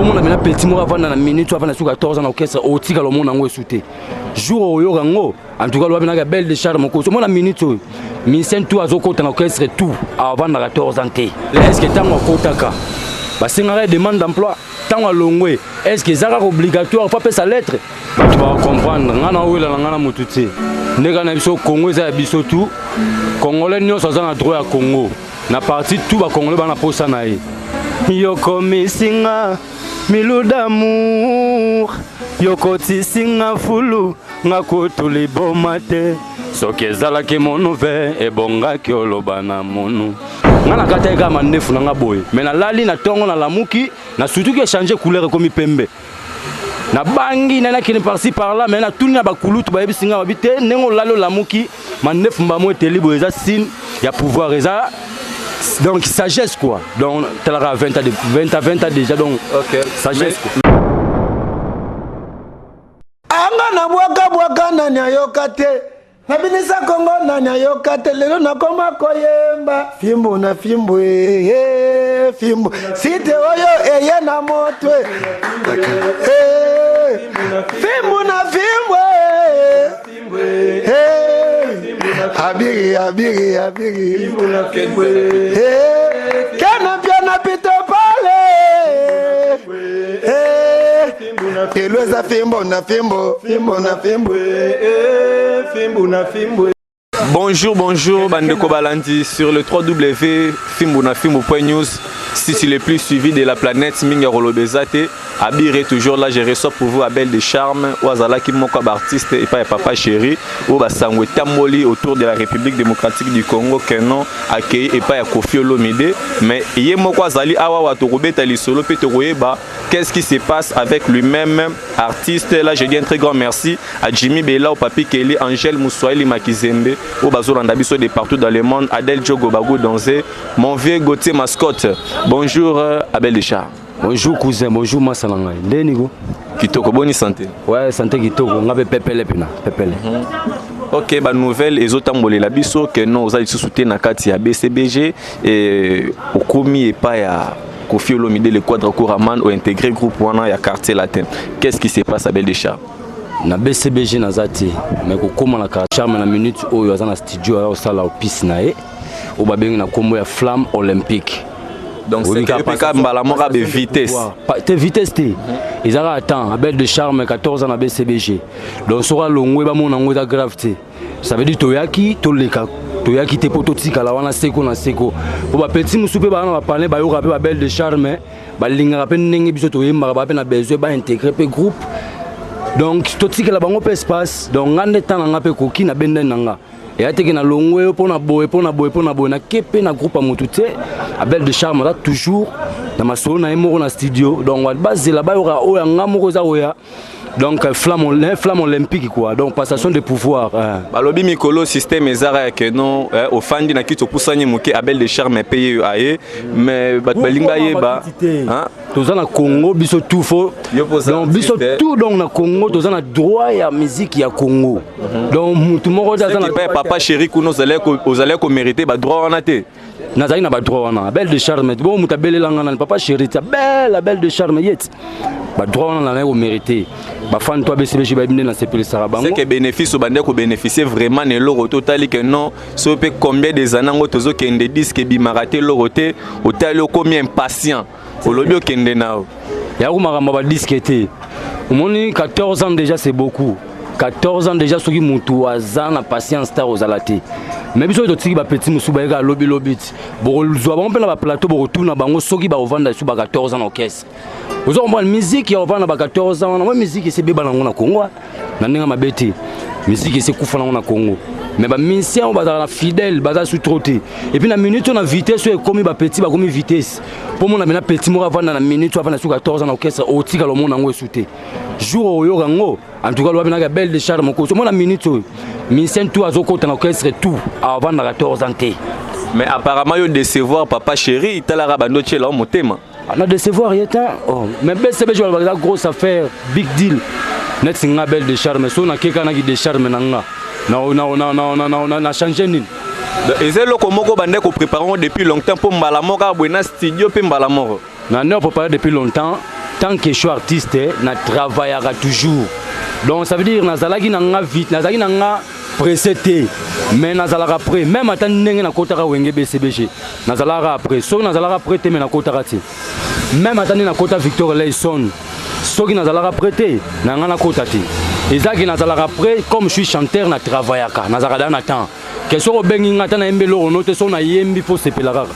Mpo mona mena petit moko avanda na minute avanda suka 14 ans na orchestre, otikala omona yango esu te. Jour oyoka yango, en tout cas lobi naka belle de charme ko omona minute oyo musicien tout azokota na orchestre tout avanda 14 ans te. Est ce que ntango akotaka basengaka ye demande d'emploi? Ntango alongwe, est ce que eza kaka obligatoire fo apesa lettre? Bato bakocomprendre. Ngai nawela na ngai na motu te. Ndenge na biso, Congo eza ya biso tout. Congolais nyonso aza na droit ya Congo na parti tout. Bacongolais bana posa na ye. Yokomisinga milu d'amour, yokotisinga fulu, nga kutu liboma te. Soki ezalaki monu ve, ebongaki oloba na monu. Nga na kati kaka mandefu na nga boye, me nalali na ntongo, nalamuki, nasutuki, echanger couleur, ekomi pembe. Nabangi nani, nakende par-ci par-là, me natuni na bakulutu, bayebisi nga, babi te, ndenge olali olamuki mandefu mbamo eteli boye, eza signe ya pouvoir, eza donc sagesse quoi. Donc talaka 20 ans, 20 ans, 20 ans déjà, donc sagesse quoi. Anga na bwaka bwaka, nani ayoka te? Nabinisa Kongo, nani ayoka te? Lelo nakoma koyemba fimbu na fimbu, e fimbu site oyo eye na moto, e fimbu na fimbu, e abiri abiri abiri, e kena piana pito pale, elo eza fimbo na fimbo, fimbo na fimbo. Fimbu na fimbu. Bonjour, bonjour, bandeko balandi sur le 3W fimbu na fimbu.news, site le plus suivi de la planète. Mingi koloba te. Abir est toujours là, je reçois pour vous Abel de Charme, oyo azalaki moko artiste et pas papa chéri, oyo basango etamboli autour de la République démocratique du Congo que non, accueilli et pas ya Koffi Olomide, mais ye moko azali awa wa tokobeta lisolo pe tokoyeba qu'est-ce qui se passe avec lui-même artiste. Là, je dis un très grand merci à Jimmy Bella, au Papi Kelly, Angèle Moussoili Makizembe, oyo bazolanda biso de partout dans le monde, Adèle Djogo Bagou Donzé, mon vieux Gauthier Mascotte. Bonjour Abel Deschar. Bonjour cousin, bonjour masa na ngai. Ndeni ko? Kitoko, boni santé? Ouais, santé kitoko, nga pe pepele pena, pepele. Ok, banouvelle ezotambolela biso ke non, oza lisusu te na kati ya BCBG e okomi epai ya Koffi Olomide, le Quadra Koraman, ointégré groupe wana ya Quartier Latin. Qu'est-ce qui se passe, Abel Deschar? Na BCBG naza te, mais kokóma na Charme na minute oyo aza na studio, aza kosala opisi na ye oyo babengi na nkombo ya Flamme Olympique. Donc c'est mbala moko abe vitesse? Te, vitesse te, eza kaka temps. Abel de Charme, 14 ans na BCBG, donc soki alongwe, bamona yango eza grave te. Ça veut dire toyaki toleka, toyaki te mpo totikala wana seko na seko, po bapeti mosusu mpe baa na bapane, bayoka mpe babel de Charme, balingaka mpe ndenge biso toyembaka, baa mpe na besoin baintégrer mpe groupe, donc totikela bango mpe espace. Donc nga nde temps na nga mpe koki na bendani na nga eya teke na longwe mpo na boye, mpo na boye, mpo na boye, nake mpe na groupe ya motu te. Abel de Charme aza toujours na masolo na ye moko na studio, donc bazela bayoka oyo ya nga moko eza koya. Donc flamme, flamme olympique quoi, donc passation de pouvoir. Balobi mikolo système ezaka ya ke non, ofandi na kiti, opusani moke, Abel de Charme mpe ye aye, mais bato balingi bayeba. Toza na Congo, biso tout faut, donc biso tout, donc na Congo toza na droit ya musique ya Congo, donc mutu moko te aza na papa chéri kuna ozalaki komérite badroit wana te? Nazalaki na badroit wana. Abel de Charme bon, moto abelelanga nani? Papa chéri ti Abel, Abel de Charme ye ti badroit wana nazalaki komérite. Bafani to aBCBG bayebi nde nasepelisaka bango. C'est que bénéfice obandeki kobénéficie vraiment na eloko te. Otali ke non, so mpe combien des années yango tozokende, disque ebimaka te, eloko te. Otali okomi impatient, olobi okende na yo. Yako makambo ya badisque te. Omoni, 14 ans déjà, c'est beaucoup. 14 ans déjà, soki motu aza na patience te, kozala te. Mais biso oyo totiki bapeti mosusu bayeka lobilobi ti bokozwa bango mpe na baplateau, bokotuna bango soki bakovanda lisusu ba 14 ans na orchestre. Oza comprendre, musique ya kovanda ba 14 ans wana, mwa musique esi ebeba nango na Congo na ndenge mabe te. Musique esi ekufa nango na Congo, mais bamusicien oyo bazalaka na fidèle baza su trop te. Et puis na minute oyo, na vitesse oyo ekomi, bapeti bakomi vitesse. Mpo mona mena petit moko avanda na minute oyo avanda su 14 ans na orchestre, otikala omona yango esu te. Jour oyoka yango, en tout cas lobi naka Belle de Charme mokosi. Omona minute oyo musicien tout azokota na orchestre tout avanda 14 ans te. Mais apparemment yo décevoir papa chéri, talaka bando tiela o motema. Na décevoir ye te. Oh. Mais BCBG balobaka eza grosse affaire, big deal. Neti nga Belle de Charme, so nakeka naki de Charme na nga na change nini? Eza eloko moko bande kopréparer ngo depuis longtemps, mpo mbala moko kaka boye na studio mpe mbala moko? Na nde préparé depuis longtemps. Tant que je suis artiste, na travaillaka toujours. Donc ça veut dire nazalaki na nga vite, nazalaki na nga pressé te, mais nazalaka prêt. Même ata ndenge nakotaka Wenge BCBG, nazalaka prêt. Soki nazalaka prêt te, mais nakotaka te. Même ata ndenge nakota Victor Leyson, soki nazalaka prêt te, na nga nakota te. Ezalaki nazalaka prêt. Comme je suis chanteur, na travaillaka, nazalaka da na temps ke soki obengi nga, ata nayembi eloko no te, soki nayembi, fo sepela kaka.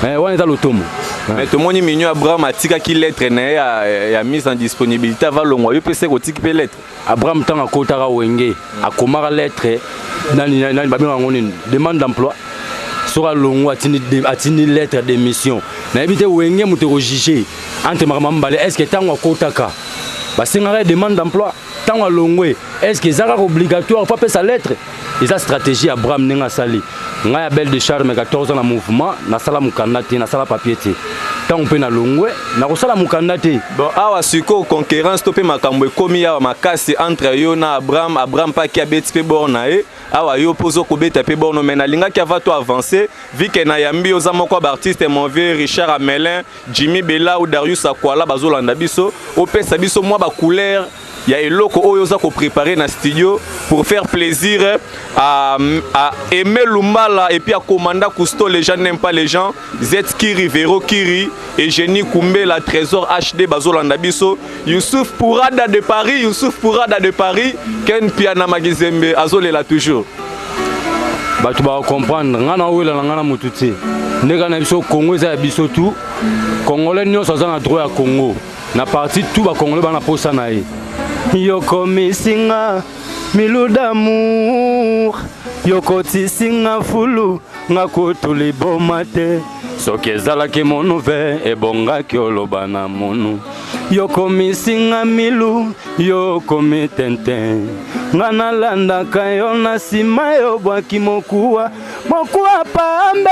Wana eza lotomo. Mais tomoni Mignon Abraham atikaki lettre na ye ya mise en disponibilité avalongwa. Yo mpe se kotiki mpe lettre? Abraham, ntango akotaka Wenge, akomaka lettre nani nani, babengaka yango nini, demande d'emploi. Soki alongwa, atindi lettre démission. Nayebi te, Wenge moto ekojuge entre makambo mibale. Est ce que ntango akotaka basengaka ye demande d'emploi? Ntango alongwe, est ce que eza kaka obligatoire fo apesa lettre? Eza stratégie. Abraham ndenge asali. Ngai Abel de Charme, 14 ans na mouvement, nasala mokanda te, nasala papier te. Ntango mpe nalongwe, nakosala mokanda te. Bon, awa sikoyo concurrence to mpe makambo ekomi awa makasi entre yo na Abraham. Abraham mpe aki abeti mpe bor na ye awa, yo mpo ozokobeta mpe borno. Mais nalingaki ava to avance, vu que nayambi, oza moko ya baartiste, mon vieux Richard Amelin, Jimmy Bela ou Darius Akwala bazolanda biso, opesa biso mwa bacouleur ya eloko oyo oza kopréparer na studio pour faire plaisir à Aimé Lumbala et puis à Commanda Cousteau, les gens n'aiment pas les gens, Z Kiri, Vero Kiri, Eugénie Kumbela, Trésor HD bazolanda biso, Youssouf Pourada de Paris, Youssouf Pourada de Paris, Ken Piana Magizembe azolela toujours. Bato bakocomprendre. Ngai nawela na ngai na motu te. Ndenge na biso, Congo eza ya biso tu. Congolais nyonso aza na droit ya Congo na parti tu. Bacongolais bana posa na ye. Yokomisinga milu d'amour, yokotisinga fulu, nga kutu liboma te. Soki ezalaki monu ve, ebongaki oloba na monu. Yokomisinga milu, yokomi tenten, nga nalandaka yo na nsima, yobwaki mokuwa, mokuwa pambe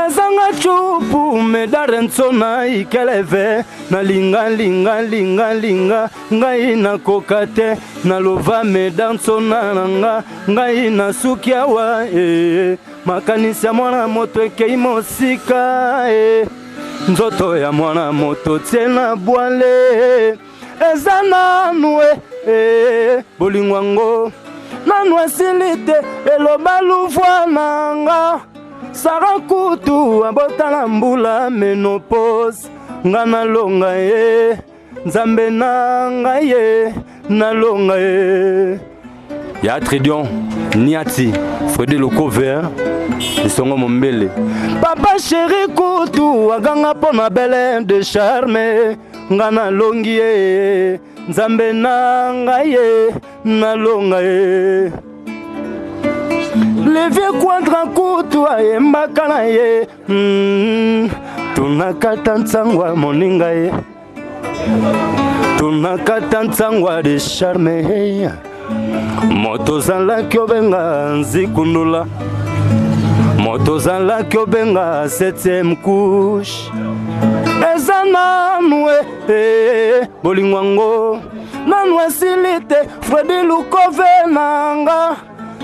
ezanga cupu medare ntsona ikeleve. Nalinga linga linga linga, ngai nakoka te. Nalova meda ntsona na nga, ngai nasuki awa e. Makanisi ya mwana moto ekei mosika e. Nzoto ya mwana moto tie na bwale eza nanu e. Bolingo yango nanu esili te, eloba luvwa na nga. Sara kutu abotala mbula ménopause, nga nalonga ye. Nzambe na ngai ye, nalonga ye. Ya Tridion Niati, Fredi Lokover, Lisongo Mombele, papa chéri kutu aganga mpo na Bele de Charme, nga nalongi ye. Nzambe na ngai ye, nalonga ye. Levier Quadra kutu ayembaka na ye. Tunakata ntsangwa moninga ye, tunakata ntsangwa de Charme. Moto ozalaki obenga nzikundula, moto ozalaki obenga septième couche, eza nanu e. Bolingo yango nanu esili te. Fredi Lukove na nga,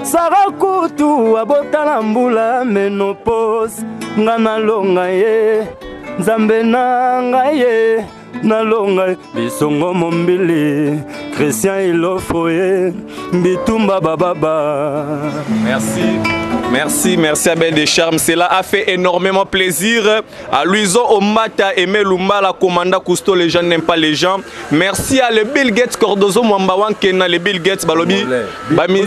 Sara kutu abotala mbula ménopause, nga nalonga ye. Nzambe na ngai ye, nalonga ye. Bisongo Mombili, Christian Ilofo ye, bitumba bababa. Merci. Merci, merci Abel de Charme. Cela a fait énormément plaisir à Louison Omata, Aimé Lumbala, Commanda Cousteau, les gens n'aiment pas les gens. Merci à le Bill Gates Cordozo Mwamba Wankena, le Bill Gates Balobi. Bami,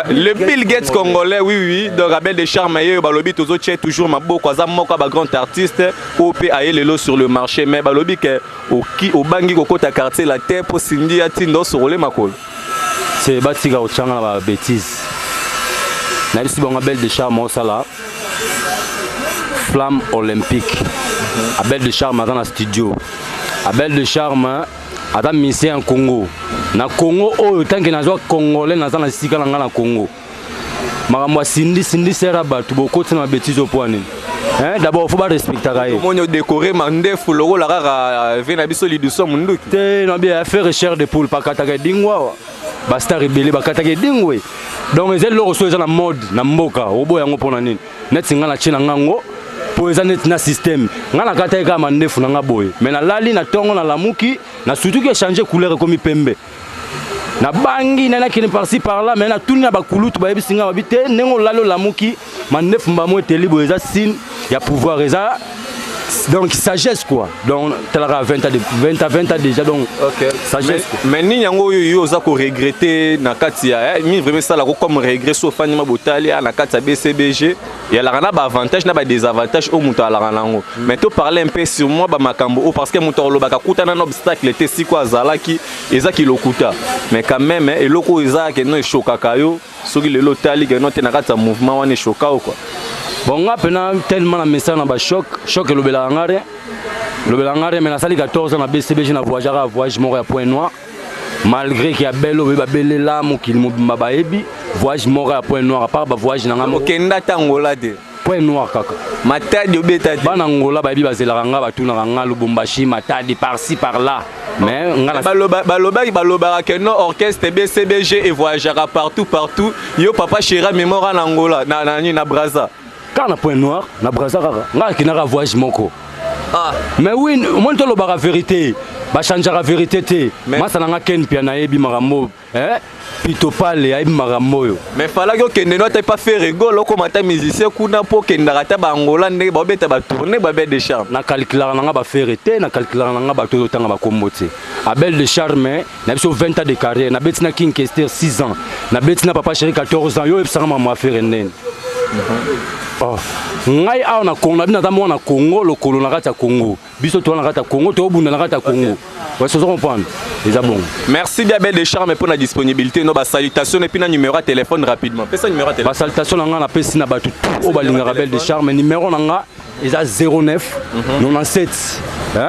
le Bill Gates congolais, oui. Donc Abel de Charme, Balobi, Tozo tient toujours maboko, aza moko ba grand artiste, OP aye lelo sur le marché. Mais Balobi que oki obangi kokota quartier la terre pour Cindy atindo sorole makolo. C'est batika kotyanga na babêtise. Nayebisi bango, Abel de Charme osala flamme olympique. Abel de Charme aza na studio. Abel de Charme aza musicien ya Congo. Na Congo oyo, tant que nazwa congolais, naza na sika na ngai na Congo. Makambo ya Sindi, Sindi sera bato bokoti na babêtise opo ya nini? Hein, d'abord faut barespectaka ye. Omoni odécorer mandefu lokola kaka ve na biso liduso munduki. Te, nabi affaire chair de poule, bakataka edingo awa. Bastar ebele bakataka edingo. Donc eza eloko so eza na mode na mboka, oboya yango mpona nini? Neti nga na tie na ngango. Mpo eza neti na système. Nga nakataki kaka mandefu na nga boye, mais nalali na ntongo, nalamuki, nasutuki, echange couleur, ekomi pembe. Nabangi nai, nakende par-ci par-là, mais natuni na bakulutu, bayebisi nga, babi te, ndenge olali olamuki, mandefu mbamo eteli boye, eza signe ya pouvoir, eza donc sagesse quoi. Donc talaka 20 ans, de 20 ans, 20 ans déjà, donc sagesse. Mais nini yango oyo yo oza koregretter na kati ya nini vraiment esalaka comme regret so ofandi ma botali na kati ya BCBG? Eyalaka na baavantage na badésavantage oyo moto alaka nango, mais toparle un peu sur moi bamakambo oyo, parce que moto alobaka kutana na obstacle te siko azalaki ezaki lokuta. Mais quand même, eloko oyo eza keno eshokaka yo soki lelo otali keno te na kati ya mouvement wana, eshoka yo quoi. Bon, nga mpena tellement na mesana na bachoc, choc elobelaka nga rien, elobelaka nga rien. Mais nasali 14 ans na BCBG, na voyageaka voyage moko ya Point Noir, malgré ke ya bele oyo babelela mokili mobimba bayebi voyage moko ya Point Noir, à part bavoyage na nga. Okenda ata Angola te? Point Noir kaka. Matadi obeta te? Bana Angola bayebi, bazelaka nga, batunaka nga Lubumbashi, Matadi, par-ci par-là, mais nga Balobaki, balobaka ke no orchestre BCBG evoyageaka partout partout. Yo papa chéri mémoire na Angola, na nani, na Braza? Kaka na Point Noir, na Braza kaka. Nga akendaka voyage moko. Ah. Mais oui, omoni, tolobaka vérité, bachangeaka vérité te. Masa na nga Ken Pia nayebi makambo, eh? Pito Pale ayebi makambo oyo. Mais falaki okende no ata epa Ferre Gola, okoma ata musicien kuna, mpo okendaka ata baangola ndenge baobeta batourne Babel de Charme. Nakalkulaka na nga baFerre te, nakalkulaka na nga bato oyo otanga bakombo te. Abel de Charme na biso, 20 ans de carrière, nabeti na King Kester 6 ans, nabeti na Papa Chéri 14 ans. Yo oyebisanga makambo aFerre ndeni? Oh. Ngai awa na Congo na bino, naza mwana Congo, lokolo na kati ya Congo. Biso toza na kati ya Congo, tobunda na kati ya Congo. Ouais, ozo comprendre, eza bongo. Merci bien, Abel de Charme, mpo na disponibilité no. Basalutation et puis na numéro ya téléphone rapidement, pesa numéro ya téléphone. Basalutation na nga, napesi na bato tout oyo balingaka Abel de Charme. Numéro na nga eza 09 97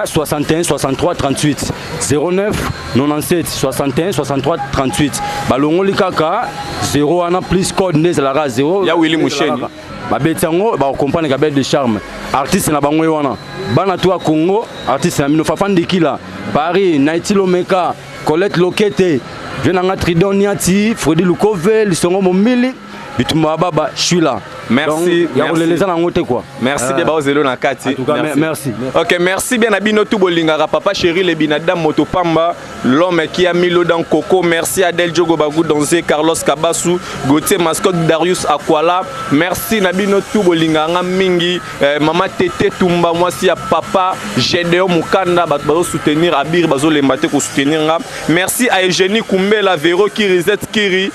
61 63 38, 09 97 61 63 38. Balongoli kaka 0 wana, plus code nde ezalaka 0. Ya Willy Musheni. Babeti yango, bakokomprendre Abel de Charme, artiste na bango ye wana. Bana to ya Congo, artiste na bino, Fafa Ndikila Paris, Naiti Lomeka, Colette Lokete, vie na nga Tridon Niati, Fredi Lukove, Lisongo Momili, bitumba baba, je suis là. Merci. Ya kolela eza nango te quoi. Merci bien, baozelo na kati. En tout cas, merci. Ok, merci bien na bino tout bolingaka papa chéri le binadam moto pamba, l'homme qui a mis l'eau dans coco. Merci Adel Diogo Bagou Donzé, Carlos Kabasu, Gauthier Mascotte, Darius Akwala. Merci na bino tout bolingaka mingi, mama Tete Tumba, mwasi ya papa Gédéon Mukanda, bato bazo soutenir Abir, bazolemba te kosoutenir nga. Merci à Eugénie Kumbela, Vero Kirizet Kiri,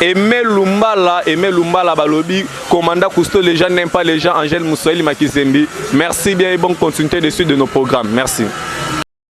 Aimé Lumbala, Aimé Lumbala balobi commandant Cousteau, les gens n'aiment pas les gens. Angèle Moussaïli Makizembi, merci bien et bonne continuité de suite de nos programmes. Merci.